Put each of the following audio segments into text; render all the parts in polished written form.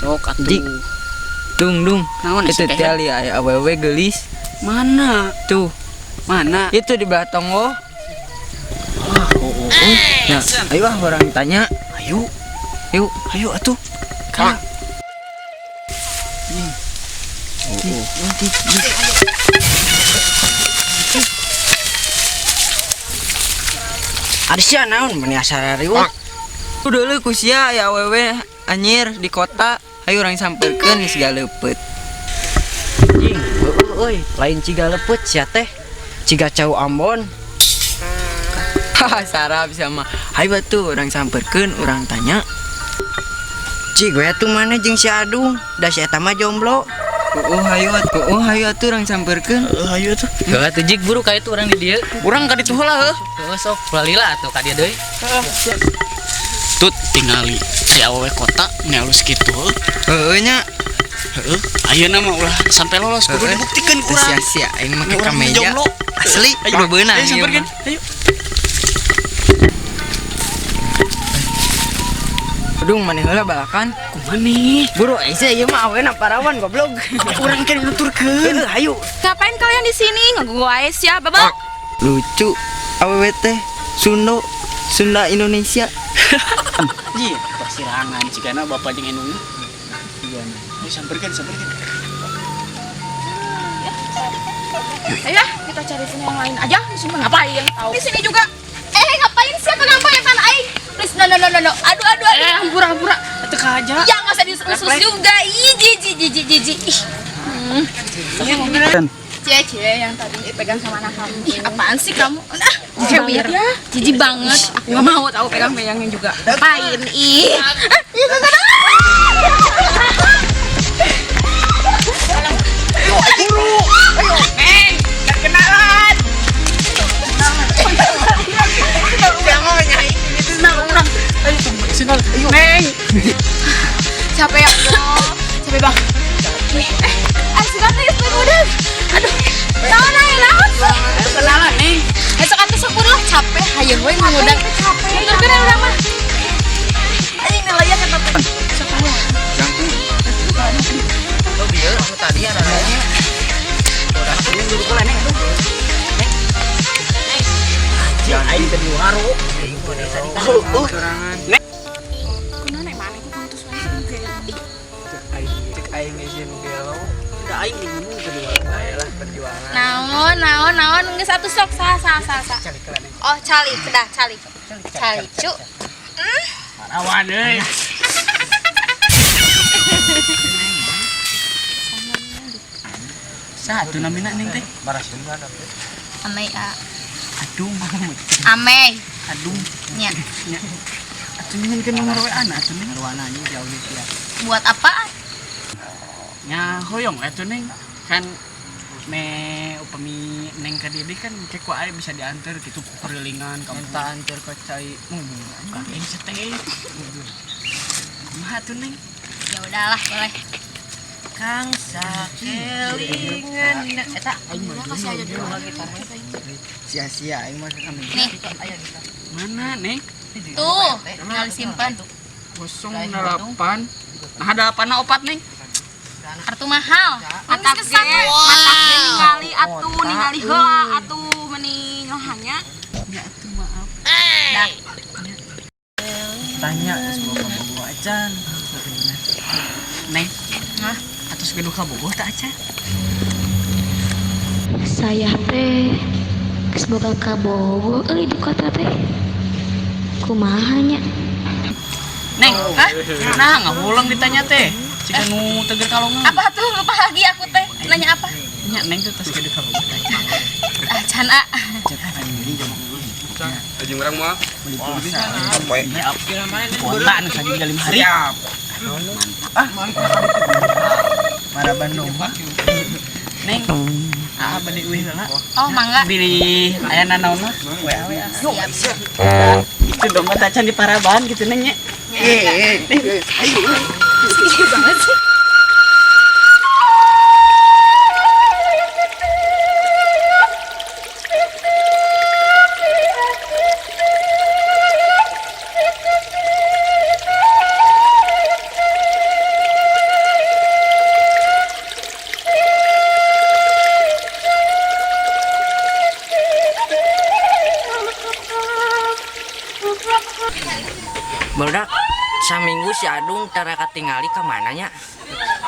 Sok atuh. Jik. Dung dung. Naon Itu sia teh? teh lia aya awewe geulis. Mana? Tuh, Mana? itu di belah tonggoh. Ah, oh. Nah, ayo ah orang tanya. Ayo, Yuk. ayo atuh. Kala. Ari sia naon meni asa riweuh. Udah lu ku sia aya awewe anjir di kota. Ayo orang samperkeun geus galeupet. Jing, heueuh euy, lain ciga lepeut sia teh. Ciga cau Ambon. Haha, sarap sama. Ayo batu orang samperkeun, orang tanya. Cig we atuh mana jeung si Adung, da si eta mah jomblo. Oh, hayu atuh. Oh, hayu atuh orang samperkeun. Heeh, ayo atuh. Heeh atuh jig buru ka itu urang di dieu. Urang ka ditu heula heuh. Heeh sok ulah lila atuh ka dieu deui. Tut tingali aya awewe kota meni alus kitu heuh. Heueuh nya. Heeh, ayeuna mah ulah sampai lolos kudu Heeh. dibuktikan Teu ku urang. sia-sia aing make Urang kameja. jomblo. Asli, Ayo, kudu beunang ayo ieu samperkeun. mah. Ayo. Dung maneh heula balakan. Kumaha nih? Buru aing sih ieu mah awena parawan goblok. Urang kan nuturkeun. Heuh, hayu. Ngapain kalian di sini? Ngeganggu aja sih, Babak. Lucu awewe teh Sundo Sunda Indonesia. Ji, pasirangan cigana bapak jeung indungna. Iya. Ayo samperkeun, samperkeun. Ayo, kita cari sini yang lain aja. Di sini ngapain? Tahu. Di sini juga. Eh, ngapain sih? Ngapain kan aing? Please, no no no no no. Aduh aduh aduh. Eh, hampura hampura. Teu aja. Ya nggak usah disus juga. Ih, jijik jijik jijik. Ih. Cie cie yang tadi dipegang sama anak kamu. Ih, apaan sih kamu? Nah, jijik banget ya. Jijik banget. Aku nggak mau tahu pegang-pegangnya juga. Ngapain? Ih. Ah, ih, nggak, nggak. Neng. Capek ya Allah. Capek banget. Eh, suka nih istri udah. Aduh. Naon aja naon sih. Kenalan, Neng. Besok atuh sok lah capek hayeung we ngundang. Capek. Nuturkeun urang mah. Anjing nilainya kata sok anu. Oh, bieu anu tadi anu nanya. Aing teh di waro. Sorangan. Kunaon emang ku putus wae sih gelo. Ih, Cek aing cek aing geus nu gelo. Da aing ngomong teh di waro. Ayolah perjuangan. Naon naon naon geus atuh sok sa sa sa sa. Oh, calik dah calik. Calik cu. Parawan euy. Satu namina Neng teh. Amei a. Aduh, Amei. aduh. Nya. Nya. Atuh nyieunkeun nomor WA na atuh Neng. Buat apaan? Nya hoyong atuh Neng. Kan me upami Neng ka dieu kan cek ku aya bisa diantar gitu ku kelilingan kampung. Minta antar ke cai. Ka aing seteh. Kumaha atuh Neng? Ya udahlah, boleh. Kang sakelingan eta Kasih aja dulu. Sia-sia aing mah kameja. Nih, Mana Neng? tuh, tinggal disimpan. 08. Nah, ada apa opat Neng? Kartu mahal. Mata ge, mata ge ningali atuh, ningali heula atuh meni nyohanya. Ya atuh maaf. Dah. Tanya geus bawa kabogoh acan. Neng. Hah? Atos gaduh kabogoh teh acan. Saya teh geus boga kabogoh euy di kota teh. Kumaha nya? Neng, hah? Nah, ngahulang ditanya teh. Cika nu teger kalongan. Apa tuh lupa lagi aku teh. Nanya apa? Nya Neng tuh tas gaduh kabogoh teh. Ah, can ah. Anjing orang mah. Ya, kuota nu saja 5 hari. Siap. Mara Bandung. Neng. Ah, bade eueuh heula. Oh, mangga. Bilih aya nanaon mah. WA WA. Siap. Itu dompet acan di paraban gitu Neng nya. Sedih banget sih. Barudak saminggu si Adung tara katingali ka mana nya?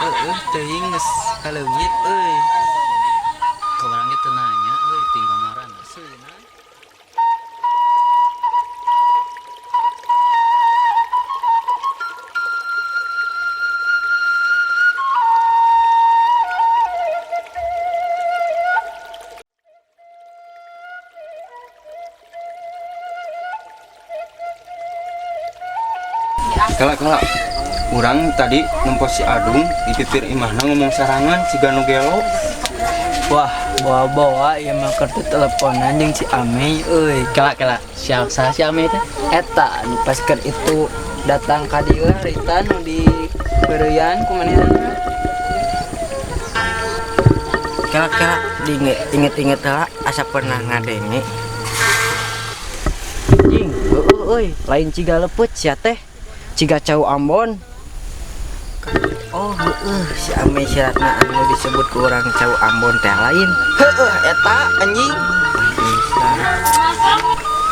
Heeh, teuing geus kaleungit euy. Ka urang ge teu nanya euy ting kamaran. Kala kala urang tadi nempo si Adung di pipir imahna ngomong sarangan siga nu gelo. Wah, bawa-bawa ieu mah keur teleponan jeung si Amei euy. Kela kela siap saha si Ame teh? Eta nu pas keur itu datang ka dieu harita nu di Beureyan ku manehna. Kela kela diinget-inget heula asa pernah ngadenge. Jing, heueuh euy, lain ciga lepeut sia teh. Ciga cau Ambon. Oh, heueuh si Ame syaratna anu disebut ku urang cau Ambon teh lain. Heueuh eta anjing.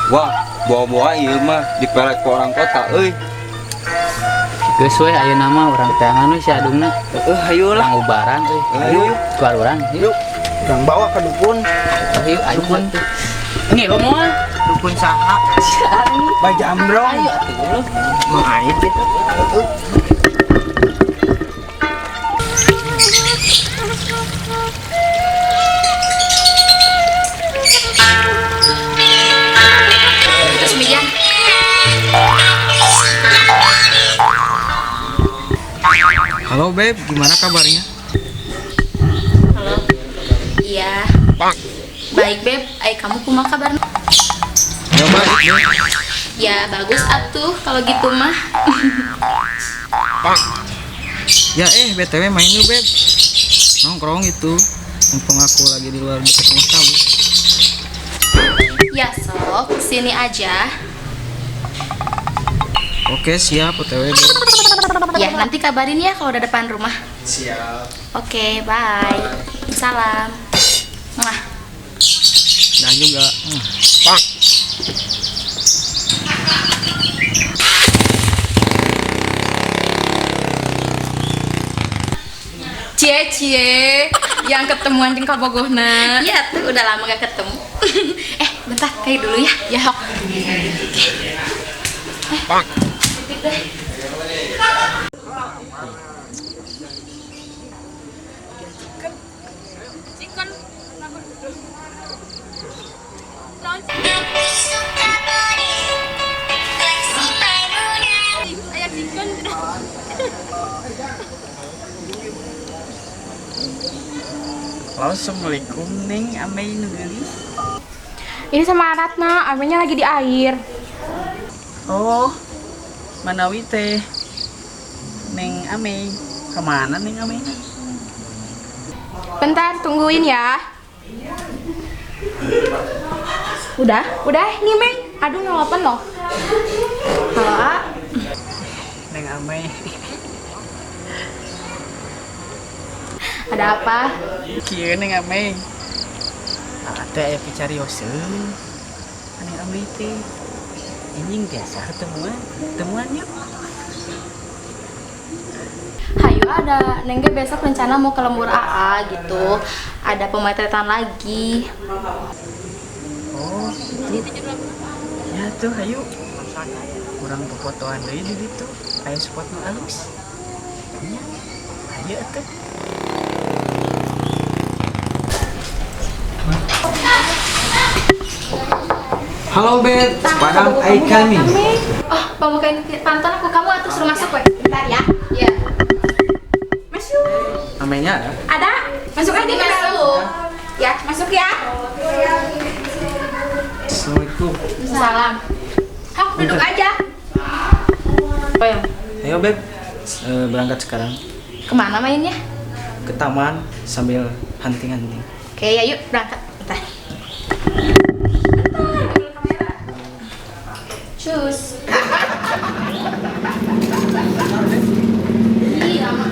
Wah, bawa-bawa ieu mah dipelek ku orang kota euy. Geus we ayeuna mah urang teangan we si Adungna. Heueuh hayu lah. Urang ubaran euy. Ayo. Keluar urang. Yuk. Urang bawa ka dukun. Ayo ayo. Nge moal. Dukun saha? Bajambrong. Main gitu. Terus Mian. Halo Beb, gimana kabarnya? Halo. Iya. Baik Beb, ai kamu kumaha kabarna? Ya baik, Beb. Ya bagus atuh kalau gitu mah. Ya BTW main yuk Beb. Nongkrong itu. Mumpung aku lagi di luar dekat rumah kamu. Ya sok, sini aja. Oke, siap OTW Beb. Ya nanti kabarin ya kalau udah depan rumah. Siap. Oke, bye. Salam. Mwah. Dah juga. Cie cie, yang ketemuan jeung kabogohna. Iya tuh udah lama gak ketemu. Bentar, kayak dulu ya. Ya hok. Titip deh. Chicken. Halo, assalamualaikum Neng Amei nu geulis. Ini sama Ratna, Amenya lagi di air. Oh, manawi teh Neng Amei. Kemana Neng Amei? Bentar, tungguin ya. Udah, nih Mei. Aduh, nelpon loh. Halo, A. Neng Amei. Ada apa? Kieu Neng Amei. Teh aya picarioseun. Neng Amei teh anjing biasa ketemuan. Ketemuan yuk. Hayu ada, Neng ge besok rencana mau ke lembur AA gitu. Ada pemotretan lagi. Oh, gitu. Ya tuh, hayu. Kurang popotoan deui di ditu. Aya spot nu alus. Nya. Hayu atuh. Halo Beb, sekarang I coming. Oh, pembukain panton aku kamu atuh suruh masuk we. Bentar ya. Iya. Masuk. Amenya ada? Ada. Masuk aja masuk. Ya, masuk ya. Assalamualaikum. Salam. Hok, duduk aja. Apa ya? Ayo Beb, berangkat sekarang Kemana mainnya? ke taman sambil hunting-hunting. Oke, ya yuk berangkat. Bentar. Cus. Ih, lama.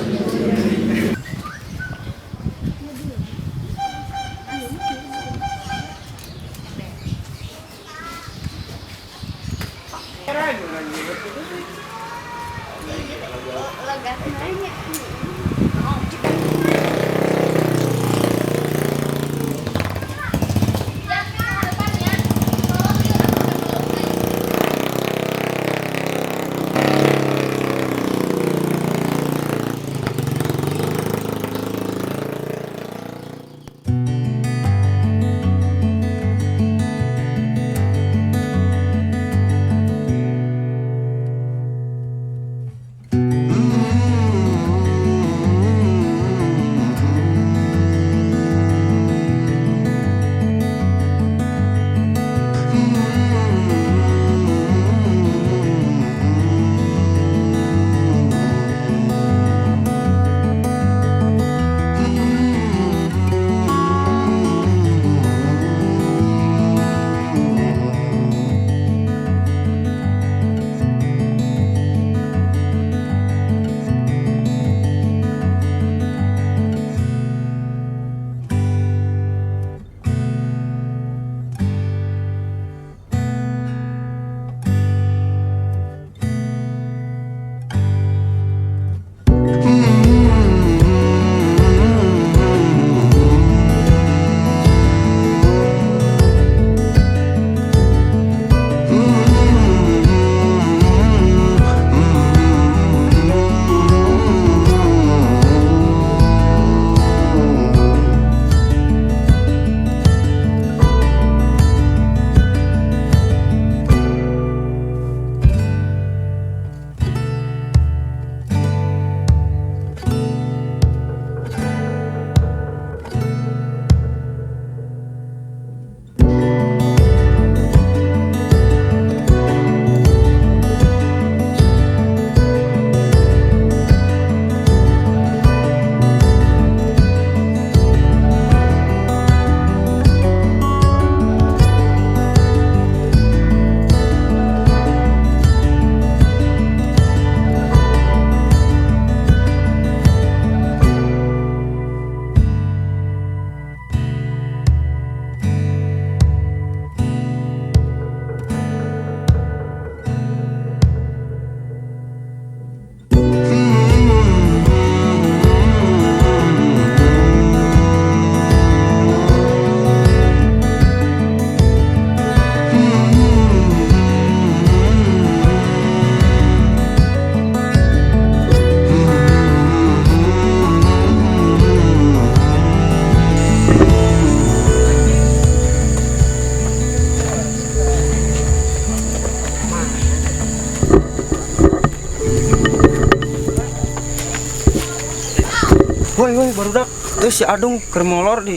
Woi woi barudak, terus si Adung keur molor di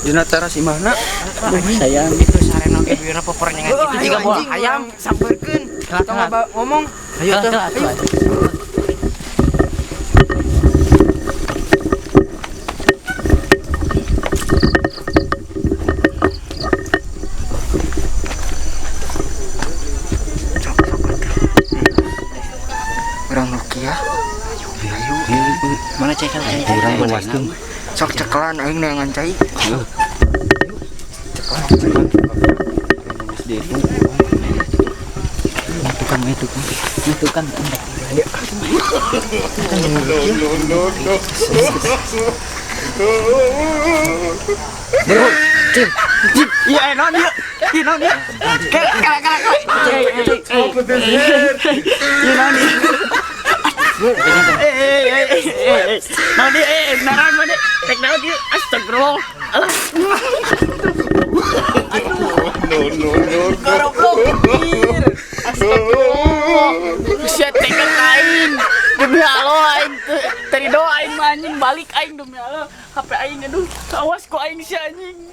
dina teras imahna. Sayang itu sarena ge bieuna poporengan itu jiga bola ayam sampeurkeun. Tong ngomong. Ayo tuh. Ayo. Urang Nokia. Ayo. Mana cai kan cai? Urang luaskeun. Sok cekelan aing neangan cai. Cekelan. Tukang itu tukang. No no no. Iya, naon ieu? Ieu naon ieu? Kala kala kala. Ieu naon ieu? Naon ieu? Naon mana? Tek naon ieu? Astagfirullah. Alah. No no no. Goblok. Astagfirullah. Sia tekan aing. Demi Allah aing tadi doa aing mah anjing balik aing demi Allah. HP aing aduh. Awas ku aing sia anjing.